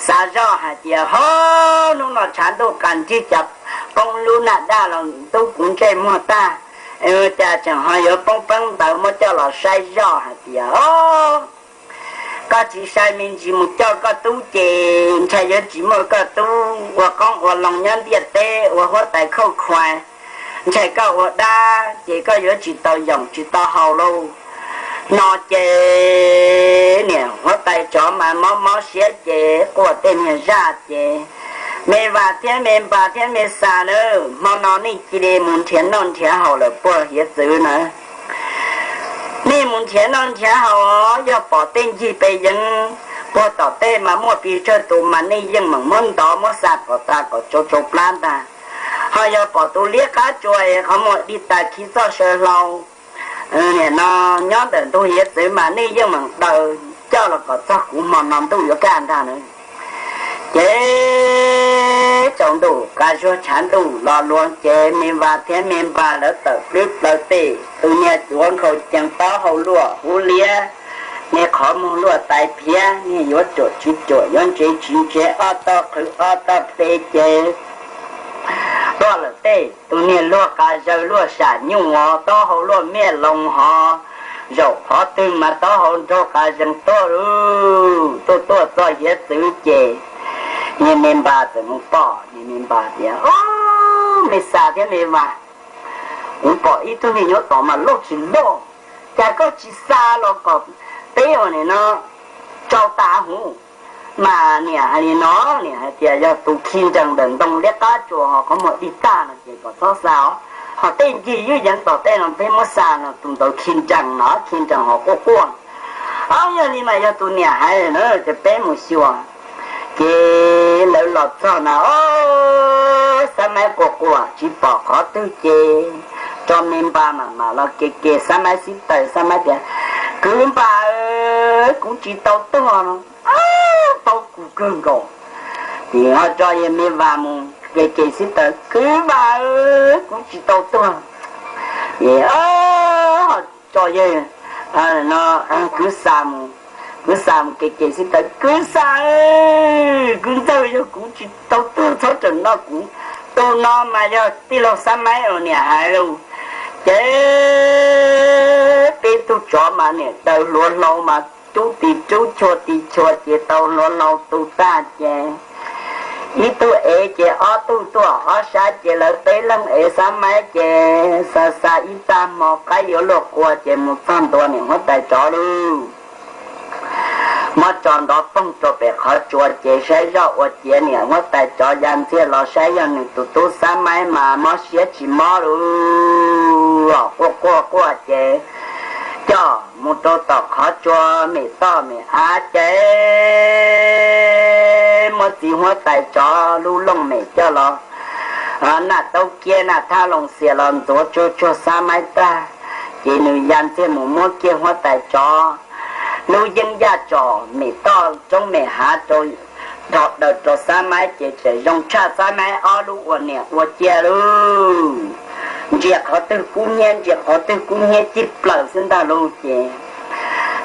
xav zoj hais tias, Ho, hnub no tshav ntuj qas nrig cas poob lub naj daj los ntub kuv ntsej muag tag, cas tseem ho yuav poob peeb ntawd. Muab coj los saib zoj hais tias, Koj tsis sai me ntsis mus coj koj tub ces ntshai yuav tsis muaj koj tub ua qoob ua loo nyob ntiaj teb ua huab tais khauj khuas. Ntshai koj ua dab ces koj yuav tsis tau yoom tsis tau haus lauj. No ces niam huab tais tsov mas mob mob siab ces quaj tej niag zaj ces, Me Vas thiab Me Npas thiab Me Xas na, hmo no nej cia li mus nrhiav noj nrhiav haus lawm puag hiav txwv na. Nej mus nrhiav noj nrhiav haus, yog pom tej ncig pes yeev puag tom tej mas muaj pes tsawg tus mas nej yeej meem muab ntov muab xa kom tas kom tsau tsau plab ntag. Ho yog pom tus liab qab tsuas es qhov muag dig tas khi txoj saw hlau, nim no nyob ntawm ntug hiav txwv mas nej yeej meem daws coj los kom txog kuv hmo no ntuj yuav kaj ntag na. Ces tsaus ntuj qa zuag tshav ntuj los luag ces Me Vas thiab Me Npas lawv tawm plwb plaws tej, tus niag cuav nkhaus cees taub hau luaj hub liab, niag qhov muag luaj tais phiab, niag yuav ruam tsis ruam yuav ntsev tsis ntsev, ob tog qhwv ob tog ple ces luaj lawm tej, tus niag luag qa zaws luaj sam nyuj hos taub hau luaj miaj loos hos, zaum qhov twg mas taub hau nraug qa zees tuaj lauj, tuaj tuaj txog hiav txwv ces niag Me Npas txawm mus pom, niag Me Npas tias, Me Xas thiab Me Vas, kuv pom ib tug niag nyob tod mas loj tsis loj, cas koj tsis xa los kom peb ua nim no tsau tas huv. Mas niam hais li no, niam hais tias yog tus khi nrees ntawm ntoo liab qab tsuas hos qhov muag dig tag no ces kom txhob xa os, ho tej ncig ywj yeev tom tej no peb muab xa no tus ntawd khi nrees no khi nrees hos quaj quaj. Ob yog li mas yog tus niam hais na ces peb mus xyuas. Ces lawv los txog na, Xab Maib quaj quaj tsis pom qhov twg ces tso Me Npas mam mam los ke ke Xab Maib xib taws. Xab Maib tias, Kwv Npas, kuv tsis tau tuag no, paub kuv kawg nkaus. Ces ho tso Me Vas mus ke ke xib taws, Kwv Npas, kuv tsis tau tuag. Ces ho tso yawg no, Kwv Xas mus, Kwv Xas mus ke ke xib taws, Kwv Xas, kwv ntxawg, yog kuv tsis tau tuag txhob rawm noj kuv, tus no mas yog tij laug Xab Maib niam hais lauj. Ces peb tug tsov mas niam daws hluav hlau mas rub tis rub chua tis chua ces tau hluav hlau tu tag ces ib tug ev ces ob tug tuaj ob sab ces lawv peb leeg ev Xab Maib ces xa xa ib tag hmo qaib yuav luag qua ces mus txog ntua niam huab tais tsov lauj. Muab tso nrov poog rau pem qhov tsua ces saib zoj ua ciav niam huab tais tsov ya ntxiag los saib yog nws tus tub Xab Maib mas mob siab tsis mob lauj, quaj quaj quaj ces coj mus rau tom qhov tsua mem toj mem av ces muab txiv huab tais tsov lub looj mem coj los naj taub kiab naj thab loo xias los ntxuav tsuag tsuag Xab Maib tag ces nws ya ntxiag mus muab kiag huab tais tsov lub yeeb yaj tsom mem toj roob mem hav rau, dhos daws rau Xab Maib ces tseem zoo tshaj Xab Maib ob lub ua niam ua ciaj lauj. Ntsia qhov twg kub hnyiab ntsia qhov twg kub hnyiab cig plaws xwb ntag lauj ces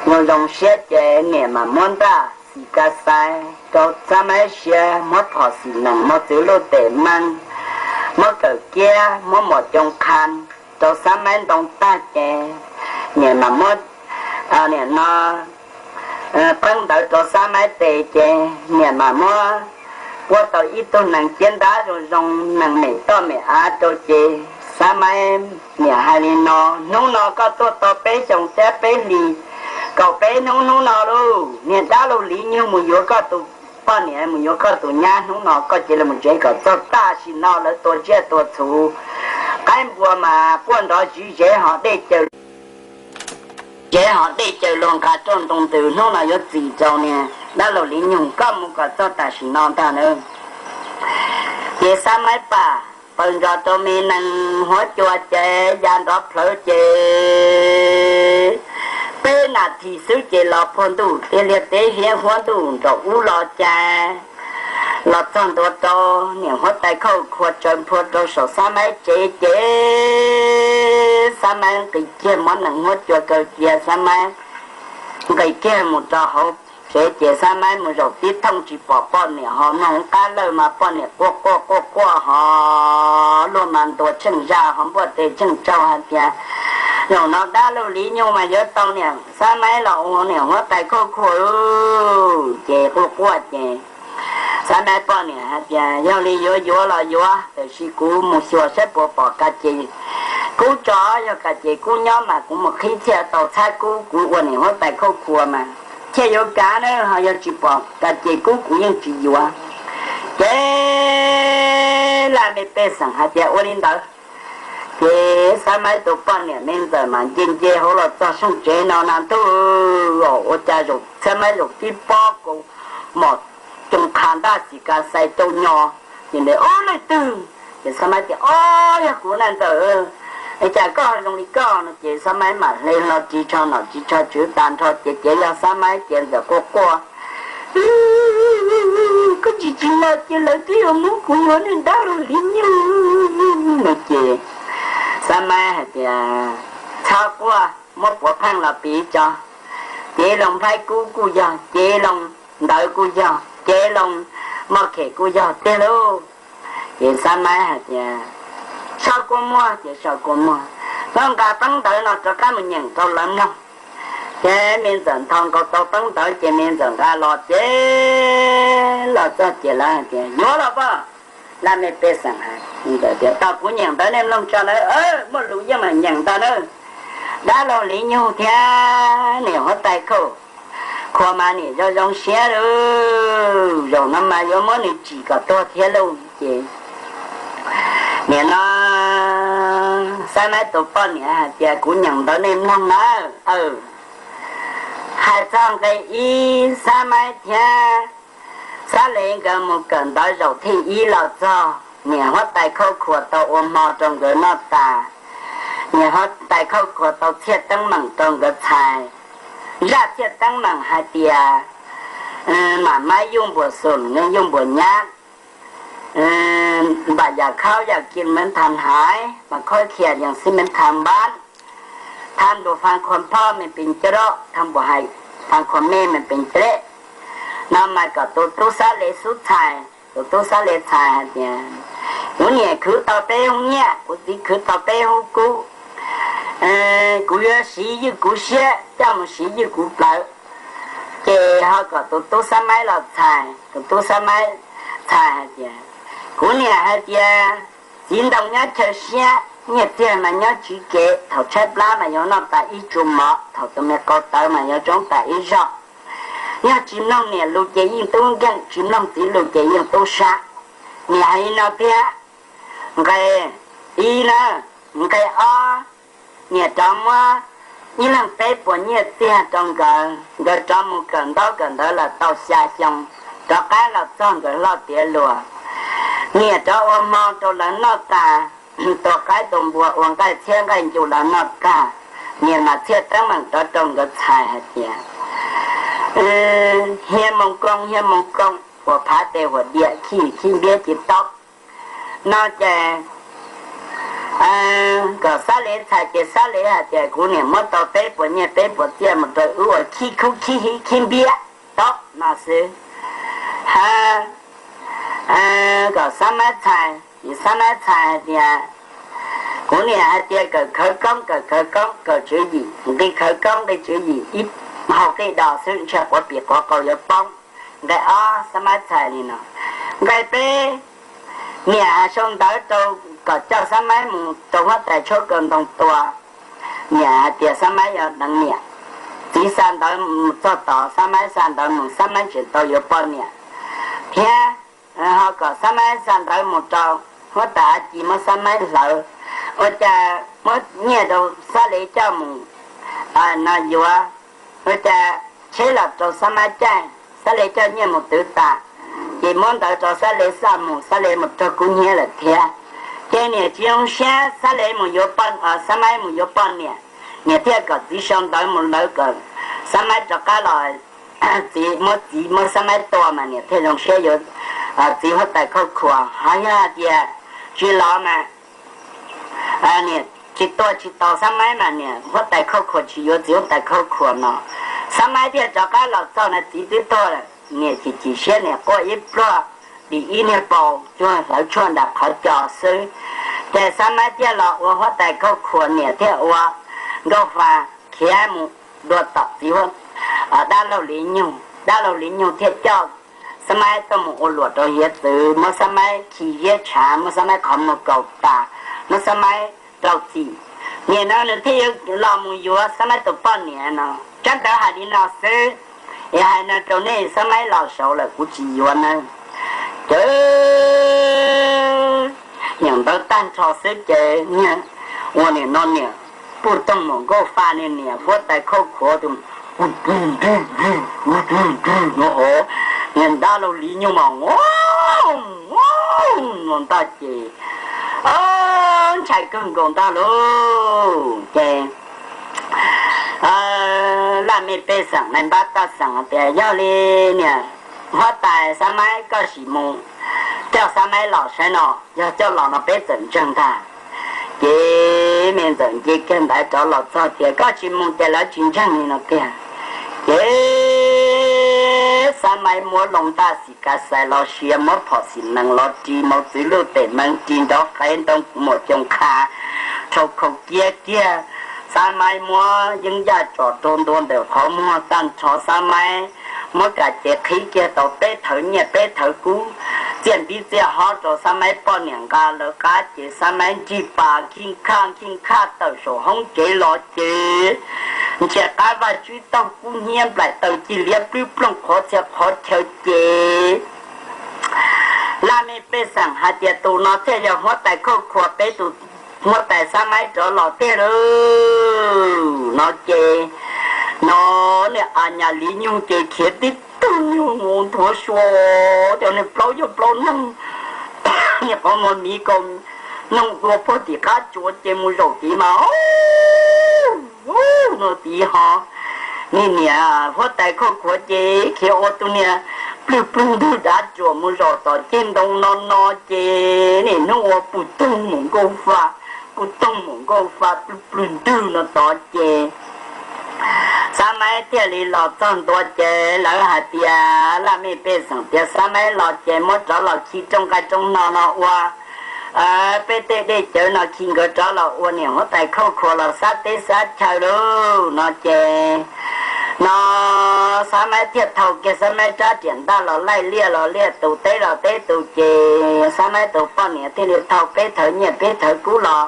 zoo zoo siab ces niam mam muab ntaj xis ka xais rau Xab Maib siab, muab phom xim nees mos txwv luj tes mees, muab kawm kiab muab mos coo qha rau Xab Maib ntoo tag ces niam mam muab, niam no, peb ntawd rau Xab Maib tes ces niam mam muab, puab tau ib tug nees ciab ntab zoo zoo nees mem toj mem av rau ces Xab Maib niam hais li no, hnub no koj tuaj tau peb xyoos thiab peb hlis, kaum peb hnub hnub no lauj, niag dab laug Liv Nyug mus yuav koj tus poj niam mus yuav koj tus nyab, hnub no koj cia li mus tsev kom txog tam sim no lawv tua tsiaj tua txhu, qaib npua mas quaj nrov zim zem ho dej caws zem ho dej caws luag nqa roj ntoo ntws, hnub no yuav txim rau niag dab laug Liv Nyug, koj mus kom txog tam sim no ntag na. Ces Xab Maib pam paws ntsos rau me nees huab cua ces ya nrov plhawv ces peb nas this xwb ces los puag ntuj tiag liaj teb hiab huab ntuj nraum ub los cas los txog ntua rau niam huab tais khauj khua tsaws nphua rau saum Xab Maib tsev ces Xab Maib nqis kiag muab nees huab cua kaw cia, Xab Maib nqis kiag mus rau hauv tsev ces Xab Maib mus zaum tib thooj tsis pom poj niam ho mloog qab lawj mas poj niam quaj quaj quaj quaj ho luag mas ntuas tsheej zaj ho npuaj tes tsheej tsaug hais tias, zaum no dab laug Liv Nyug mas yuav tau niam Xab Maib los ua niam huab tais khauj khua. Ces quaj quaj ces Xab Maib poj niam hais tias, yog li yuav yuav los yuav, tiam sis kuv mus xyuas saib puas pom Ka Ces Kub tso, yog Ka Ces Kub nyob mas kuv mus qhib thiaj tau txhab kub, kuv ua niam huab tais khauj khua mas thiaj yuav kav na, ho yog tsis pom Ka Ces Kub kuv yeej tsis yuav. Ces laj me pej xeem hais tias ua li ntawd. Ces Xab Maib tus poj niam me ntxawm mas nce nce hauv los txog sab tsev no na, ntuj, ua cas zaum Xab Maib zaum tib pob kaus mom coos qha ntaj xis kas xais rau nyo, ces nws, ob, leej twg? Ces Xab Maib tias, ob, yog kuv na ntxawm, es cas koj zoo li koj no? Ces Xab Maib mam hle hlo ris tsho nom ris tsho tswv tag nrho ces ces yog Xab Maib ces ntxawm quaj quaj, koj tsis tsis los ces lawv twb yuav muab kuv yuav niag dab laug Liv Nyug no. Ces Xab Maib hais tias, txhob quaj, muab puav pheej los piv tso, cev loo Nplhaib Kub kuj yog, cev loo ntawd kuj yog, cev loo Moj Khem kuj yog tiag lauj. Ces Xab Maib hais tias, sau kua muag, ces sau kua muag, koj nqa teeb ntawv no rov qab mus nyeem rau lawv mloog. Ces me ntxawm nthos nkaus tau teeb ntawv ces me ntxawm nqa los ces los txog ces lawv hais tias, yuav los poj? Laj me pej xeem hais, ntxawm tias, tau, kuv nyeem ntawv nej mloog tso na, muaj lus yeej meem nyeem ntag na. Dab laug Liv Nyug thiab niam huab tais khauj khua mas niam zoo zoo siab lauj, zaum no mas yuav muab nws tsim kom tuag thiab lauj. Ces nim no Xab Maib tus poj niam hais tias, kuv nyeem ntawv nej mloog na. Hais txog nqe ib, Xab Maib thiab Xab Lev nkawd mus kawm ntawv zaum thib ib los txog, niam huab tais khauj khua tau ua hmo rau nkawd noj tas, niam huab tais khauj khua tau txhiaj teeb meem rau nkawd txhais. Zaj txhiaj teeb meem hais tias, mam maib yuj npuas xum, yuj npuas nyab, npam yam khaub yam kis mev thas haiv, mas khob khias yees xib mev thas npab, thas ntuas fas khua phob me pes ncroj, thas npuas hais fas khua me me pes ncroj. No mas kom tus tub Xab Lev xub txhais, tus tub Xab Lev txhais hais tias, kuv niam khwv tau peb hub nyiaj, kuv txiv khwv tau peb hub kub, kuv yuav siv ywj kuv siab coj mus siv ywj kuv plawv. Ces ho kom tus tub Xab Maib los txhais, tus tub Xab Maib txhais hais tias, kuv niam hais tias, txiv ntoo nyob chaw siab, nyiaj txiag mas nyob tswv kev, thaum tshaib plab mas yuav noj tas ib tsuag mov, thaum tus me qau tawv mas yuav tsoob tas ib zog. Yog tsis mloog niam lus ces yeej tub nkeeg, tsis mloog txiv lus ces yeej tub sab. Niam hais li no thiab. Nqe ib na, nqe ob, niam rov muab ib leeg peb puas nyiaj txiag rau nkawd, nkawd rov mus kawm ntaub kawm ntawv lawm tau xya xyoo, rov qab los txog nkawd loj tiav luas. Niam rov ua hmo rau lawv noj tas, tua qaib tua npua ua nqaij txhiab nqaij ncu lawv noj tag, niam mam txhiaj teeb meem rov rau nkawd txhais hais tias, hia moos koo, hia moos koo, huas phav tes huas diam, khib khib npiab ci taub. No ces kom Xab Lev txhais ces Xab Lev hais tias kuv niam muab tau peb puas nyiaj peb puas txiaj mus rau wb ua khib khub khib hib khib npiab taub no xwb. Ha, kom Xab Maib txhais, Xab Maib txhais hais tias kuv niam hais tias kawm khawv koob, kawm khawv koob, kawm tswv yim, nqi khawv koob nqi tswv yim ib hau qij dos xwb ntshe quav pim quav qau yuav poob. Nqe ob Xab Maib txhais li no. Nqe peb, niam hais sau ntawv rau kom coj Xab Maib mus rau huab tais tshuab kaw ntoo tua. Niam hais tias Xab Maib yuav deev niam. Txiv xa ntawv mus txog tod, Xab Maib xa ntawv mus, Xab Maib tseem tau yuav poj niam thiab. Ho kom Xab Maib xa ntawv mus rau huab tais Av Ci muab Xab Maib hlawv, ua cas muab nyiaj rau Xab Lev coj mus no yuav, ua cas tsheb los rau Xab Maib caij, Xab Lev coj nyiaj mus twv tas, ces muab ntawv rau Xab Lev xa mus, Xab Lev mus raug kub hnyiab lawm thiab. Ces niam tsis zoo siab, Xab Lev mus yuav poj, Xab Maib mus yuav poj niam, niam thiaj kom txiv sau ntawv mus lawv kom Xab Maib rov qab los, txiv muab, txiv muab Xab Maib tua mas niam thiaj zoo siab yuav txiv huab tais khauj khua. Ho yog hais tias tsis los mas niam tsis tua tsis tau Xab Maib mas niam huab tais khauj khua tsis yuav txiv huab tais khauj khua no. Xab Maib thiaj rov qab los txog na txiv twb tuag lawm, niam chim chim siab niam quaj ib pluag, dim ib niag paus cuag hlawv tshuaj nram qhov cos xwb. Ces Xab Maib thiaj los ua huab tais khauj khuav, niam thiaj ua nkauj fa khiav mus dua tom txiv huab, dab laug Li Nyug. Dab laug Li Nyug thiaj coj Xab Maib tuaj mus ua luam rau hiav txwv, muab Xab Maib khi ziab tshav, muab Xab Maib qhov muag kaus tas, muab Xab Maib rau txim. Nim no nws thiaj yuav los mus yuav Xab Maib tus poj niam no. Tsab ntawv hais li no xwb, es hais no rau nej, Xab Maib los saud lawm kuv tsis yuav nawb. Ces nyeem ntawv tag nrho xwb ces ua nim no niam Puj Toog Mum Nkauj Fa niag niam huab tais khauj khuav tus, niag dab laug Li Nyug mas ua ntag ces ntshai kawg nkaus ntag lauj. Ces laj mej pej xeem na, npab taj xeem tias, yog li niam huab tais Xab Maib, koj sim mus coj Xab Maib los saib no, yog coj los no peb txawm ntseeg ntag. Ces me ntxawm nce kiag ntawd rov los txog tias, koj tsis mus ces lawv tsis ntseeg li no tiag. Ces Xab Maib muab loo ntaj xim kav xais los sia, muab phom xim nees los ris, mos txwv luj tes mees ris, nrov qev ntoo muam coos qha, rhau khau kiab kiag. Xab Maib muab yeeb yaj tsom rau ntua ntawm qhov muag tag nrho, Xab Maib muab kas ces qhib kiag tau peb thawv nyiaj peb thawv kub, txiaj npib txiaj hob rau Xab Maib poj niam nqa lawv qab ces Xab Maib nrig pas khij khaj khij khaj tawm saum hoob kev los ces ntsia qab vaj tsib taug kub hnyiab nplaim taws cig liab plwb ploog qhov txhia qhov chaw ces laj mej pej xeem hais tias tus no thiaj yog huab tais khauj khuav peb tus huab tais Xab Maib rov los tiag lauj no ces no niag a nyas Li Nyug ces khiav tib tug nyuag mus nthuav sua, cov niag plaub yog plaub noog, niag qhov muag miv kaus noog dua puag tim qab tsuas ces mus zaum tid mas no tid ho niag niam huab tais khauj khuav ces khiav ua tus niag plwg plwg ntwg dav tsuam mus zaum tom ceg ntoo no no ces niaj hnub ua puj toog mum nkauj fa, puj toog mum nkauj fa plwg plwg ntwg no tod ces Xab Maib thiaj li los txog ntua ces lawv hais tias laj mej pej xeem tias Xab Maib los ces muab rov los khi rooj nqaij rooj hno no ua peb tej dej cawv no khi nkawd rov los ua niam huab tais khauj khuav los xab teb xab chaw lauj no ces no Xab Maib thiaj thau kiag Xab Maib rab riam ntaj los laij liaj los liaj tus teb los teb tus ces Xab Maib tus poj niam thiaj li thau peb thawv nyiaj peb thawv kub los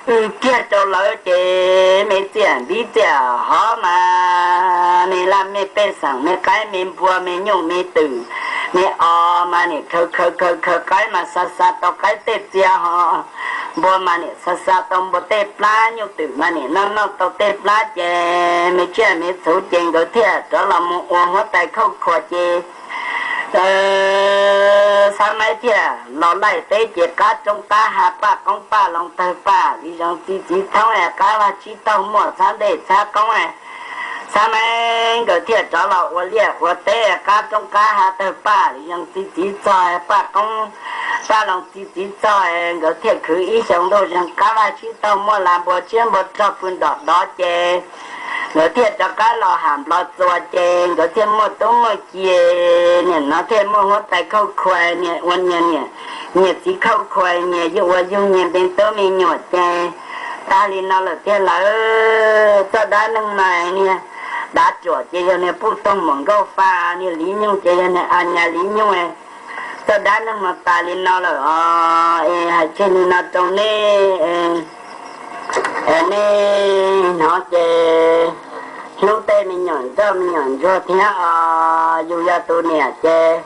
w kiag rau lawv ces me txiaj npib txiaj hov mas me laj mej pej xeem me qaib me npua me nyuj me twm me os mas niam khaws khaws khaws khaws qaib mas xa xa tau qaib tej txiag ho npua mas niam xa xa tau npua tej plab, nyuj twm mas niam noj noj tau tej plab ces me tsiaj me txhuv ces nkawd thiaj rov los mus ua huab tais khauj khuav ces Xab Maib thiaj los laij teb ces qab roob qab hav paj qoob paj loo tawg paj li zoo txiv txiv thoob es qab vaj tsib taug muaj txhab ntej txhab qoob es Xab Maib nkawd thiaj rov los ua liaj ua teb qab roob qab hav tawg paj li zoo txiv txiv txog paj qoob paj loo txiv txiv txog nkawd thiaj khwv ib xyoo ntuj zeeg qab vaj tsib taug muaj las npua tsiab npua rog pw ntom dov ces nkawd thiaj rov qab los ham nplo txuas ces nkawd thiaj muaj tub muaj ci, niam no thiaj muaj huab tais khauj khuav, niam ua niam niam, niam txiv khauj khuav, niam yug ua yug, niam npe tub me nyuam ces tag li no lawm tiag lawm. Txoj dab neeg mas niag dav ruam ces yog niag puj toog mum nkauj fa, niag Li Nyug ces yog niag a nyas Li Nyug. Txoj dab neeg mas tas li no lawm os, es hais tseg li no rau nej, nej hnov ces hlub tej me nyuam nroj me nyuam ntsuag thiab os. Yus yog tus niam ces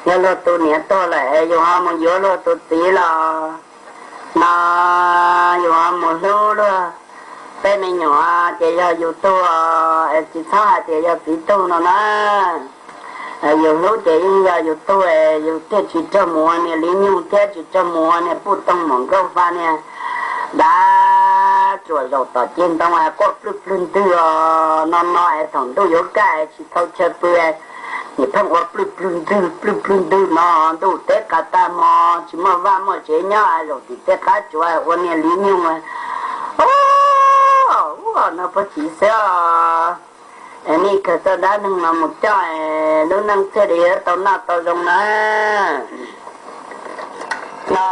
yog luag tus niam tuag lawm es yus ho mus yuav luag tus txiv los no yus ho mus hlub luag tej me nyuam ces yog yus tug, es tsis txhob hais tias yog txiv tug no na. Yus hlub ces yeej yog yus tug, yus thiaj tsis raug mus ua niag Li Nyug thiab tsis raug mus ua niag puj toog mum nkauj fa niag dav ruam zaum tom ceg ntoo quaj plwg plwg ntwg os. No no es thaum ntuj yuav kaj tsis tau chaw pw, nim pheej ua plwg plwg ntwg plwg plwg ntwg no ntuj teb qas tag hmo tsis muaj vaj muaj tsev nyob zaum tim tej qab tsuas ua niag Li Nyug. Ub, no puag tsis xwb os. Nej khaws txoj dab neeg no mus coj, lub neej thiaj li tau noj tau zoo na. No